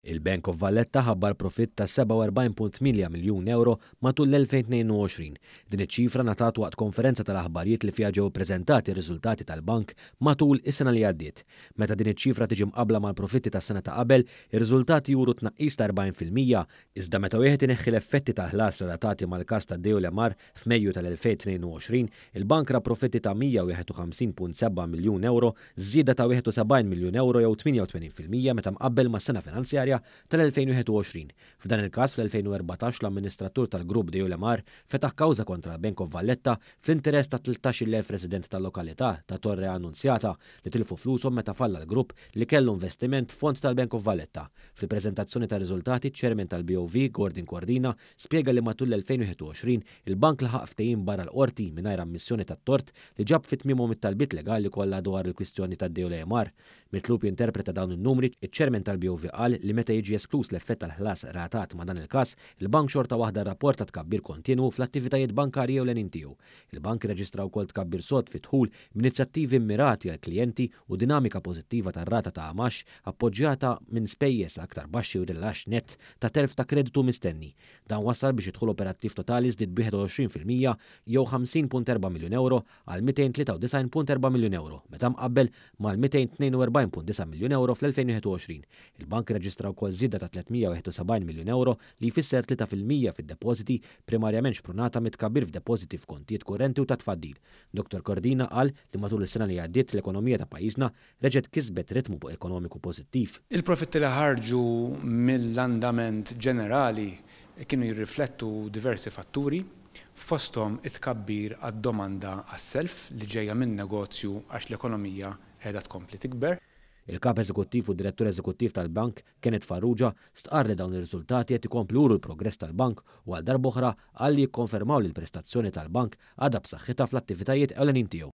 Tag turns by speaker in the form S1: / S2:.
S1: Il-Bank of Valletta ħabbar profitt ta' 47.8 miljun ewro matul l-2022. Din iċ-ċifra ngħatat waqt konferenza tal-aħbarijiet li fiha ġew ippreżentati r-riżultati tal-bank matul is-sena li għaddiet. Meta din iċ-ċifra tiġi mqabbla mal-profitti tas-sena ta' qabel, ir-riżultati juru tnaqqis ta' 40%, iżda meta wieħed ineħħi l-effetti tal-ħlas relatati mal-każ ta' Deiulemar f'Mejju tal-2022, il-bank ra profitti ta' 151.7 miljun ewro, żieda ta' 71 miljun ewro jew 88% meta mqabbel mas-sena finanzjarja tal-2021. F'dan il-każ, fl-2014 l-amministratur tal-grupp Deiulemar fetaħ kawża kontra l-Bank of Valletta fl-interess ta' 13,000 resident tal-lokalità ta' Torre Annunziata li tilfu flushom meta falla l-grupp li kellu investiment f'fond tal-Bank of Valletta. Fil-preżentazzjoni tar-riżultati, iċ-Chairman tal-BOV, Gordon Cordina, spjega li matul l-2021 il-bank laħaq ftehim barra l-qorti mingħajr ammissjoni tat-tort li ġab fi tmiemhom it-talbiet legali kollha dwar il-kwistjoni tad-DOLAMR. Mitlub jinterpreta dawn in-numri, iċ-Chairman tal-BOV qal li meta jiġi eskluż l-effett tal-ħlas relatat ma' dan il-każ, il-bank xorta waħda rrapporta tkabbir kontinwu fl-attivitajiet bankarji ewlenin tiegħu. Il-bank irreġistra wkoll tkabbir sod fid-dħul b'inizjattivi mmirati għall-klijenti u dinamika pożittiva tar-rata ta' għamax appoġġjata minn spejjeż aktar baxxi u rilaxx nett ta' telf ta' kreditu mistenni. Dan wassal biex id-dħul operattiv totali żdied b'21% jew 50.4 miljun ewro għal 293.4 miljun ewro meta mqabbel mal-242.9 miljun ewro fl-2021. Il-bank irreġistra wkoll żieda ta' 371 miljun ewro li jfisser 3% fid-depożiti primarjament xprunata mit-tkabbir f'depożiti f'kontijiet kurrenti u ta' tfaddil. Dottor Cordina qal li matul is-sena li għaddiet l-ekonomija ta' pajjiżna reġgħet kisbet ritmu ekonomiku pożittiv.
S2: Il-profitti li ħarġu mill-andament ġenerali kienu jirriflettu diversi fatturi, fosthom it-tkabbir għad-domanda għas-self li ġejja min-negozju għax l-ekonomija qiegħda tkompli tikber.
S1: Il-Kap Eżekuttiv u Direttur Eżekuttiv tal-Bank, Kenneth Farrugia, stqarr li dawn ir-riżultati qed ikomplu juru l-progress tal-bank u għal darb'oħra qal li jikkonfermaw li l-prestazzjoni tal-bank għadha b'saħħitha fl-attivitajiet ewlenin tiegħu.